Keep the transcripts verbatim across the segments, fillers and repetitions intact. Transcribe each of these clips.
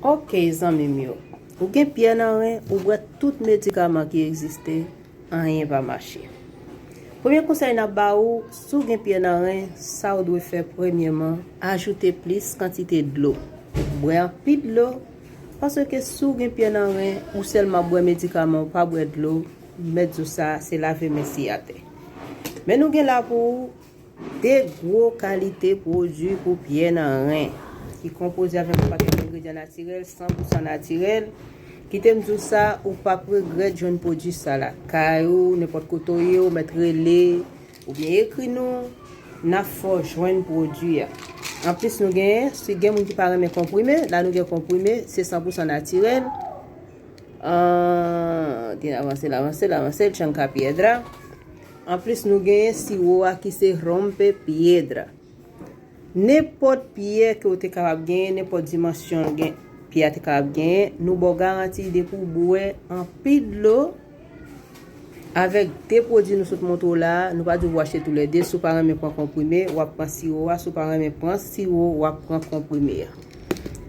Ok, zanmi m yo. Ou gen pyè nan ren, ou bwè tout medikaman ki egziste, anyen pa mache. Premye konsèy n ap ba ou, si w gen pyè nan ren, sa w dwe fè premyèman, ajoute plis kantite dlo. Bwè anpil dlo, paske si w gen pyè nan ren, ou sèlman bwè medikaman, ou pa bwè dlo, m mèt di w sa, se lave men siy atè. Men nou gen la pou ou de gwo kalite pwodui pou pyè nan ren, ki konpoze avèk yon pakèt engredyan natirèl, san pou san natirèl. Kite m di w sa, ou p ap regrèt jwenn pwodui sa lakay ou, nenpòt kote w ye, ou mèt rele, oubyen ekri nou, n ap fè w jwenn pwodui a. Anplis, nou genyen, si gen moun ki pa renmen konprime, la nou gen konprime, se san pou san natirèl. Ah, tin avanse l, avanse l, avanse l, chanka piedra. Anplis, nou genyen siwo a ki se rompe piedra. Nenpòt pyè ke w te kapab genyen, nenpòt dimansyon gen, pyè a te kapab genyen, nou ba w garanti depi w bwè anpil dlo avèk de pwodui nou sot montre w la a, nou pa di w pou achte toulède. Si w pa renmen pran konprime, w ap pran siwo a. Si w pa renmen pran siwo, w ap pran konprime a.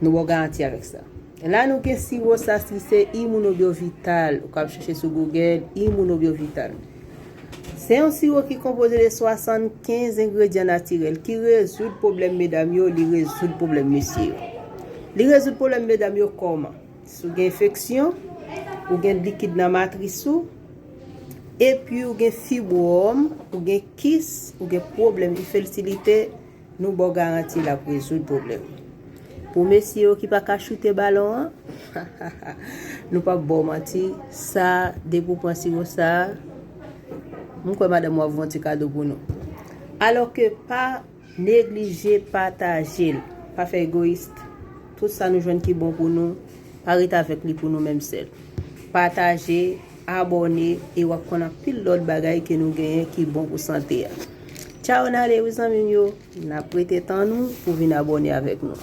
Nou ba w garanti avèk sa. La nou gen siwo sa ki se Immunobiovital. Ou kab chèche sou Google Immunobiovital. Se yon siwo ki konpoze de swasannkenz engredyan natirèl ki rezoud pwoblèm medam yo, li rezoud pwoblèm mesye yo. Li rezoud pwoblèm medam yo kòman? Si w gen enfeksyon, ou gen likid nan matris ou, epi ou gen fibwòm, ou gen kis, ou gen pwoblèm ifertilite, nou ba w garanti l ap rezoud pwoblèm. Pou mesye yo ki pa ka choute balon an, nou p ap ba w manti, sa, depi w pran siwo sa, m kwè madanm ou ap voye yon ti kado pou nou. Alò ke pa neglije pataje l. Pa fè egoyis. Tout sa nou jwenn ki bon pou nou, pa ret avèk li pou nou menm sèl. Pataje, abòne, e w ap konn anpil lòt bagay ke nou genyen ki bon pou sante a. Tchaw, n ale wi zanmi m yo. N ap rete tann ou pou vin abòne avèk nou.